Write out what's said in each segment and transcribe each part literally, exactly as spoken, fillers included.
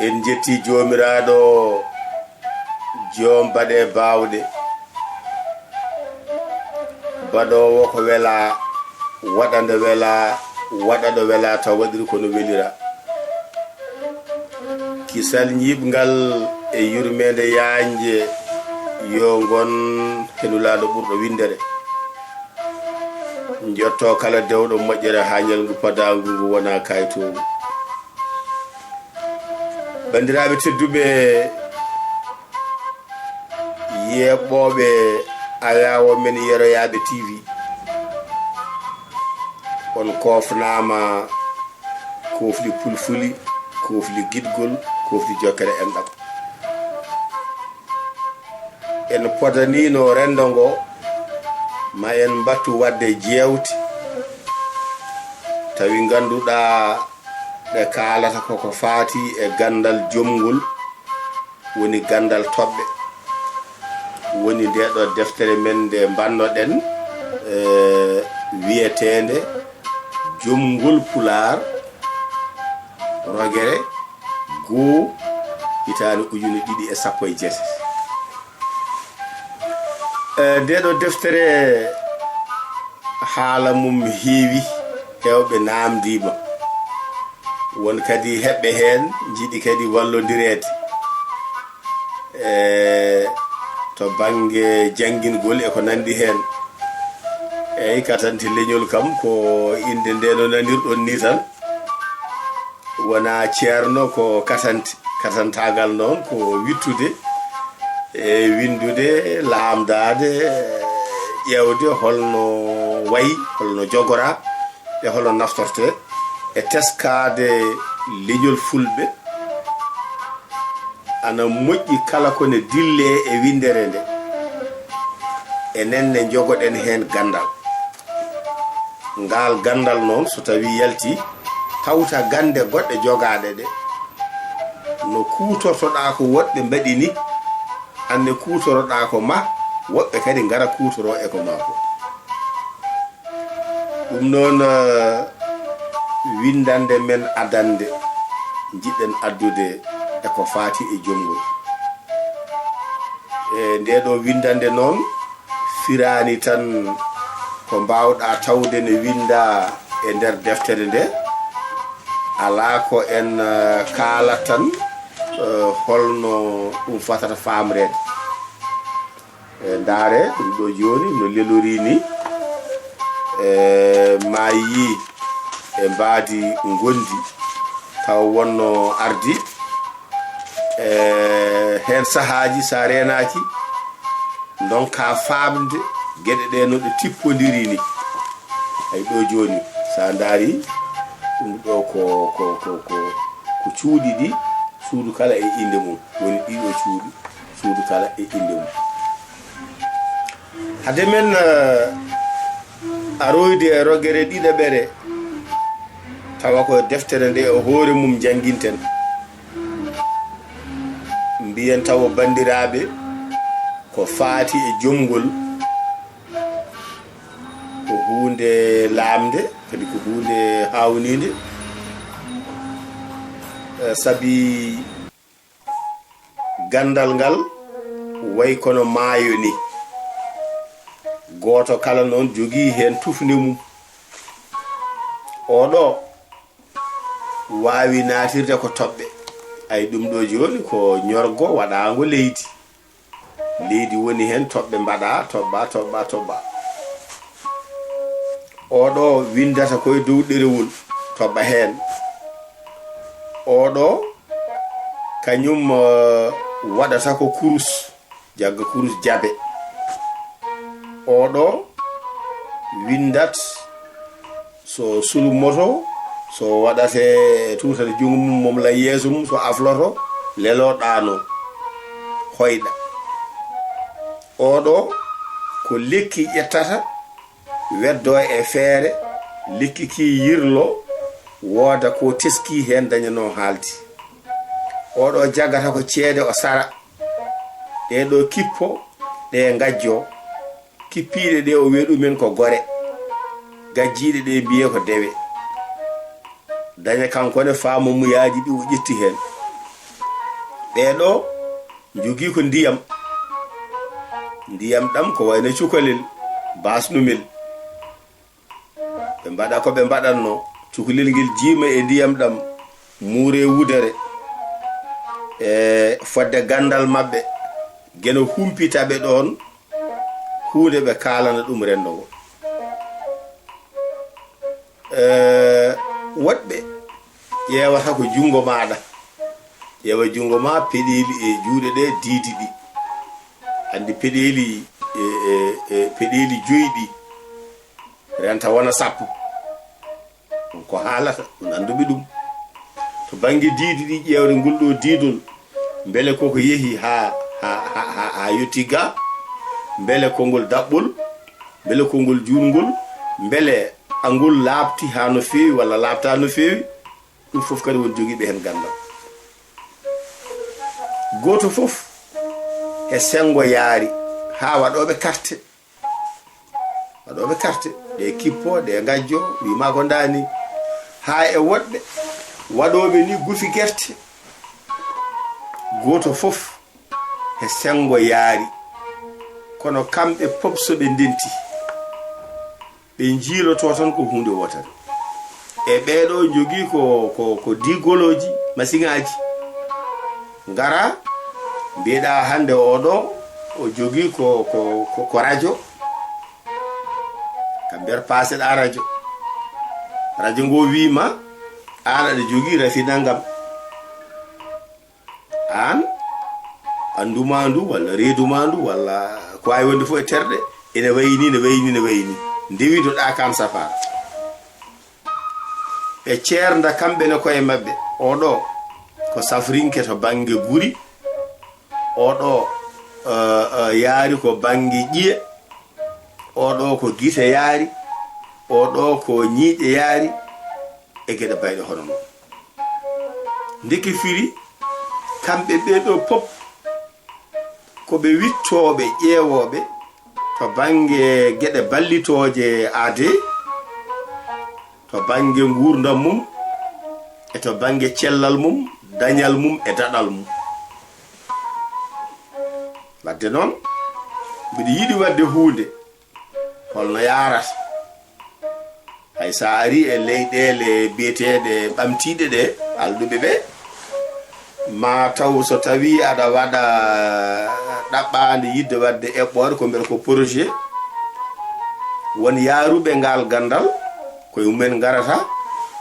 En njetti Joomiraaɗo, joom baɗe baawɗe, baɗoowo ko welaa, waɗa nde welaa, waɗa ɗo welaa, taw waɗiri ko no welira. Kisal ñiiɓngal e yurmeende yaajnde yo ngon he Nulaaɗo ɓurɗo winndere. Njotto kala dewɗo moƴƴere haa ñalngu padaangu ngu wona kaytoowu. Banndiraaɓe tedduɓe, yeeɓooɓe ayaawo men Yeroyaaɓe T V, on koofnaama koofli pulfuli, koofli giɗgol, koofli jokkere enɗam. En potaniino renndo ngo, ma en mbattu waɗde jeewte, tawi ngannduɗaa ɗe kaalata koko faati e ganndal jomngol, woni ganndal toɓɓe. Woni nde ɗo deftere men nde mbannoɗen, eh, wiyeteende Jomngol Pulaar, rogere goo, hitaande ujune ɗiɗi e sappo e jeetati. Eh, nde ɗo deftere haala mum heewi, heewɓe naamndiima. Won kadi heɓɓe heen njiɗi kadi wallondireede, e to bannge janngingol e ko nanndi heen. Eyi, katante leñol kam ko innde nde no nanirɗon ni tan. Wonaa ceerno, ko katante. Katantaagal noon ko wittude e winndude, laamdaade, ƴeewde holno wayi, holno jogoraa, e holo naftortee e teskaade leñol Fulɓe. Ana moƴƴi kala ko ne dillee e winndere nde, enen ne njogoɗen heen ganndal. Ngaal ganndal noon, so tawii yaltii, tawta gannde goɗɗe jogaaɗe ɗe, no kuutortoɗaa ko woɗɓe mbaɗi ni, aan ne kuutoroɗaa ko ma, woɓɓe kadi ngara kuutoroo e ko ma ko. Ɗum noon, eh, winndannde men adannde njiɗɗen addude e ko faati e jomngol. E ndee ɗoo winndannde noon, firaani tan ko mbaawɗaa tawde ne winndaa e nder deftere nde, alaa ko en, eh, kaalat tan, eh, holno ɗum fotata faamreede. E ndaare ɗum ɗo jooni no lelorii ni, e maayi e mbaadi ngondi, taw wonno ardi. E heen sahaaji, so a reenaaki, ndonka faamde geɗe ɗe no ɗe tippondiri ni. Ay, ɗo jooni, so a ndaari, ɗum ɗo ko, ko, ko, ko, ko cuuɗi ɗi, suudu kala e innde mum. Woni ɗiɗo cuuɗi, suudu kala e innde mum. Hade men, eh, aroyde e rogere ɗiɗaɓere, tawa ko deftere nde o hoore mum njannginten. Mbiyen tawo banndiraaɓe, ko faati e jomngol, ko huunde laamnde, kadi ko huunde haawniinde. Eh, sabi ganndal ngal wayi kono maayo ni. Gooto kala noon jogii heen tufnde mum. Oɗo waawi naatirde ko toɓɓe. Ay, ɗum ɗo jooni ko ñorgo waɗaango leydi. Leydi woni heen, toɓɓe mbaɗa, toɓɓa, toɓɓa, toɓɓa. Oɗo winndata koye dow ɗerewol, toɓɓa heen. Oɗo kañum, eh, waɗata ko kurus, jagga kurus jabe. Oɗo winndat so sulmoto, so waɗate tuutat junngo mum, mom la yeeso mum, so afloto, lelo ɗaano, hoyɗa. Oɗo ko lekki ƴettata, weddo e feere, lekki ki yirlo, wooda ko teski heen daña no haaldi. Oɗo jaggata ko ceede o sara. Ɗee ɗo kippo, ɗe ngajjo. Kippiiɗe ɗe o wiya ɗumen ko gore, gajjiiɗe ɗe mbiye ko dewe. Daña kanko ne faamamuyaaji ɗi o ƴetti heen. Ɓee ɗoo njogii ko ndiyam. Ndiyam ɗam ko wayno cukalel, baasnumel. Ɓe mbaɗa ko ɓe mbaɗatno, cukalel ngel jiima e ndiyam ɗam, muure wudere. E fodde ganndal maɓɓe, geno humpita ɓe ɗoon huunde ɓe kaalana ɗum renndo ngo. E woɗɓe ƴeewata ko junngo maaɗa, ƴeewa junngo ma, peɗeeli e juuɗe ɗe diidi ɗi. Anndi peɗeeli, e, e, e peɗeeli joyi ɗi renta wona sappo. Ɗum ko haalata, on annduɓe ɗum. To bannge diidi ɗi, ƴeewde ngol ɗo diidol, mbele koko yehi haa, haa, haa, haa, haa yotti ga, mbele konngol daɓɓol, mbele konngol juutngol, mbele angol laaɓti haa no feewi walla laaɓta no feewi, ɗum fof kadi won jogiiɓe heen ganndal. Gooto fof e senngo yaari haa waɗooɓe karte. Waɗooɓe karte, ɗe kippo, ɗe ngajjo, wiima ko ndaani. Haa e woɗɓe waɗooɓe ni gufi gerte. Gooto fof e senngo yaari. Kono kamɓe pop so ɓe ndenti, ɓe njiiloto tan ko huunde wootere. E ɓee ɗoo njogii ko, ko, ko digolooji, masiŋaaji. Ngara, mbiɗa hannde oo ɗoo, o jogii ko, ko, ko, ko rajo. Ka nder paaseɗa rajo. Rajo ngo wiima, aan aɗa jogii rafi nanngam. Aan, ɓanndu ma ndu, walla reedu ma ndu, walla ko waawi wonde fof e terɗe, ene wayi ni, ne wayi ni, ne wayi ni. Ndewidoɗa kam safara. Ɓe ceernda kamɓe ne koye maɓɓe. Oo ɗoo ko safrinke to bannge guri. Oo ɗoo, eh, eh, yaari ko bannge ƴiye. Oo ɗoo ko gite yaari. Oo ɗoo ko ñiiƴe yaari. E geɗe bayɗe hono noon. Ndeke firi, kamɓe ɓee ɗoo pop ko ɓe wittooɓe, ƴeewooɓe to bannge geɗe ballitooje aadee, to bannge nguurndam mum, e to bannge cellal mum, dañal mum, e daɗal mum. Wadde noon, mbiɗa yiɗi waɗde huunde, holno yaarata? Hay so a arii e leyɗeele biyeteeɗe ɓamtiiɗe ɗe, alɗuɓe ɓe, ma taw so tawii aɗa waɗa ɗaɓɓaande yiɗde waɗde eɓɓoore, ko mbiyata ko projet, won yaaruɓe ngaal ganndal, koye mumen ngarata,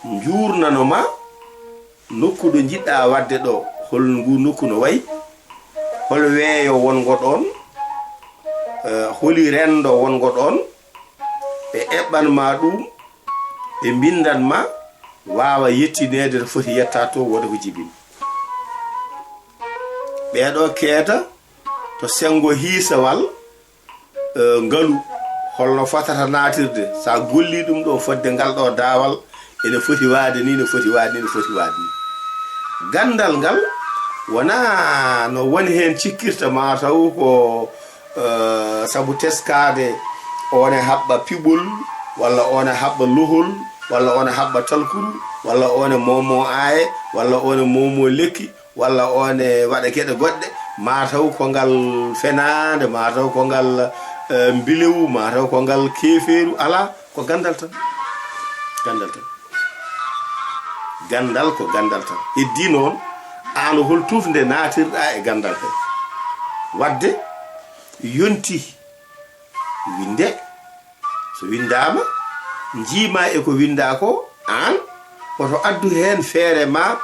njuurnano ma, nokku ɗo njiɗɗa waɗde ɗo, hol ngu nokku no wayi, hol weeyo wongo ɗoon, eh, holi renndo wongo ɗoon, ɓe eɓɓan ma ɗum, ɓe mbinndan ma, waawa yettineede to foti yetta to, wooda ko jibini. Ɓee ɗoo keeda to senngo hiisawal, eh, ngalu, holno fotata naatirde, so a gollii ɗum ɗo fodde ngal ɗo daawal, ene foti waade ni, ene foti waade ni, ene foti waade ni. Ganndal ngal wonaa no woni heen cikkirta, ma taw ko, eh, sabu teskaade, oon e haɓɓa piɓol, walla oon e haɓɓa lohol, walla oon e haɓɓa talkuru, walla oon e moomoo aaye, walla oon e moomoo lekki, walla oon e waɗa geɗe goɗɗe, ma taw ko ngal fenaande, ma taw ko ngal, eh, mbilewu, ma taw ko ngal keefeeru, alaa, ko ganndal tan. Ganndal tan. Ganndal ko ganndal tan. Heddii noon, aan hol tufnde naatirɗa e ganndal he? Wadde yonti winnde. So winndaama, njiima e ko winndaa ko, aan, woto addu heen feere ma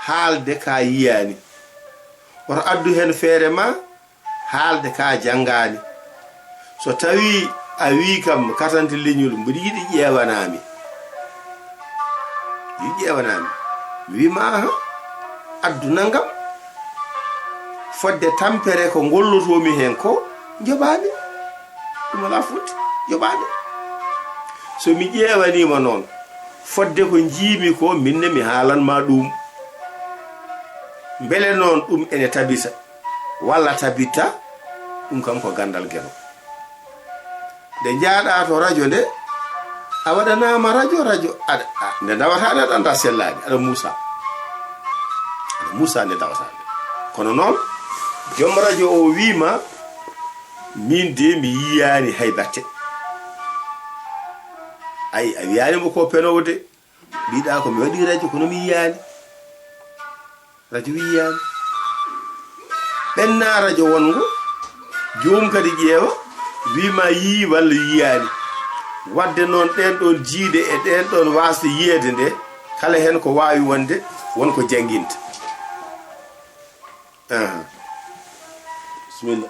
haalde ka yiyaani. Woto addu heen feere ma haalde ka janngaani. So tawii a wii kam, katante leñol, mbiɗa yiɗi ƴeewanaa mi. Yiɗi ƴeewanaa mi. Mi wii ma, aha, addu nanngam. Fodde tampere ko ngollotoo mi heen ko, njoɓaa mi. Ɗum alaa foti, njoɓaa mi. So mi ƴeewanii ma noon, fodde ko njiimi ko, min ne mi haalan ma ɗum. Mbele noon ɗum ene tabita, walla tabita, ɗum kam ko ganndal Geno. Nde njaaɗa to rajo nde, a waɗanaama rajo, rajo, aɗa, a, nde nawataa nde aɗa anndaa sellaani, aɗa muusa. Aɗa Muusa nde dawata nde. Kono noon, joom radio o wiima, min de mi yiyaani hay batte. Ay, a wiyaani mo ko penoowo de. Mbiɗa ko mi waɗi radio, kono mi yiyaani. Radio wi yiyaani. Ɓenna radio wongo, joom kadi ƴeewa, wiima yii walla yiyaani. Wadde noon ɗeen ɗoon jiiɗe e ɗeen ɗoon waasde yiyeede nde, kala heen ko waawi wonde, won ko jannginta. Aha. Bisimilla.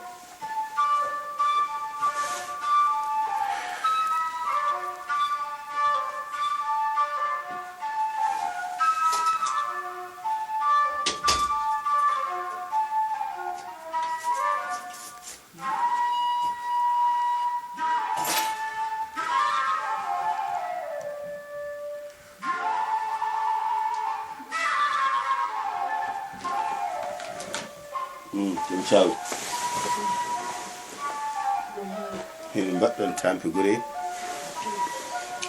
Mm, ɗum sawi. Hino mbaɗɗon tampi gure.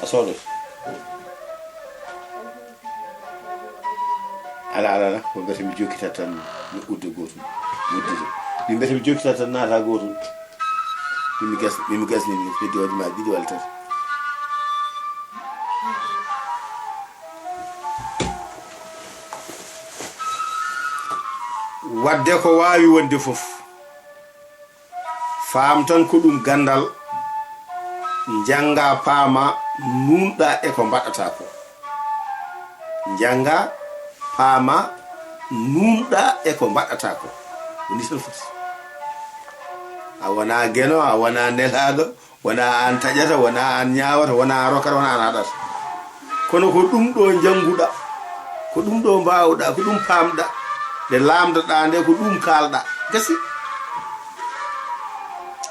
A soodo. Ala, ala, ala, ko mbete mi jokkita tan mi udde gootum. Mi uddita. Mi mbete mi jokkita tan naata gootum. Min mi gas, min mi gasni mi heddi waɗi ma ɗiɗi walla tati. Wadde ko waawi wonde fof, faam tan ko ɗum ganndal, njannga, paama, nuunɗa e ko mbaɗata ko. Njannga, paama, nuunɗa e ko mbaɗata ko. Woni tan foti. A wonaa geno, a wonaa nelaaɗo, wonaa aan taƴata, wonaa aan ñaawata, wonaa aan rokkata, wonaa aan haɗata. Kono ko ɗum ɗo njannguɗa, ko ɗum ɗo mbaawɗa, ko ɗum paamɗa, nde laamdoɗa nde, ko ɗum kaalɗa. Gasi.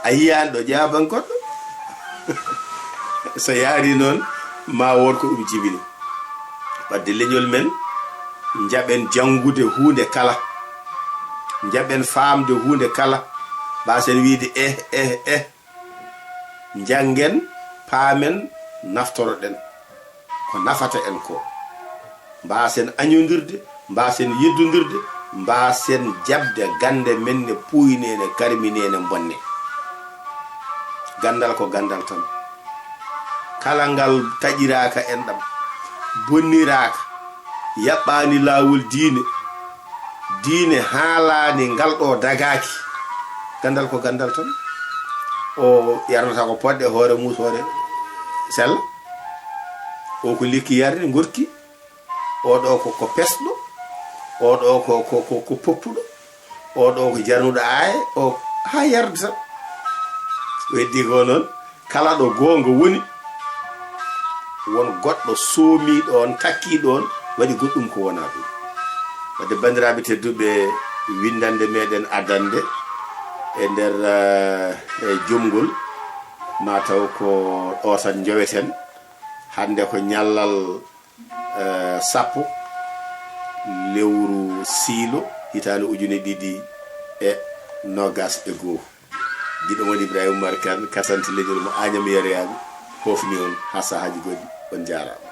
A yiyaani ɗo ƴaaban goɗɗo. So yaari noon, ma wood ko ɗum jibini. Wadde leñol men, njaɓen janngude huunde kala. Njaɓen faamde huunde kala. Mbaasen wiyde eh, eh, eh. Njanngen, paamen, naftoroɗen ko nafata en ko. Mbaasen añondirde, mbaasen yeddondirde, mbaasen jaɓde gannde men ne, puuyne ne, karmine ne, mbonne. Ganndal ko ganndal tan. Kala ngal taƴiraaka enɗam, bonniraaka, yaɓɓaani laawol diine, diine haalaani ngal ɗo dagaaki. Ganndal ko ganndal tan. O yarnata ko poɗɗe hoore muusoore sella. O ko lekki yarni ngorki. O ɗo ko, ko pesɗo. O ɗo ko, ko, ko, ko poppuɗo. O ɗo ko jarnuɗo aaye. O haa yarda tan. O heddi ko noon. Kala ɗo goonga woni, won goɗɗo soomi ɗoon, takki ɗoon, waɗi goɗɗum ko wonaa ɗum. Wadde, banndiraaɓe tedduɓe, winndannde meɗen addande e nder, eh, e jomngol, ma taw ko ɗo tan njoweten. Hannde ko ñallal, eh, sappo lewru siilo, hitaande ujune ɗiɗi e noogas e goo. Giɗo mon Ibrahima Umar Kane, katanti leñol mo Añam Yereyaaɓe, hofni on haa sahaaji goɗɗi. On njaaraama.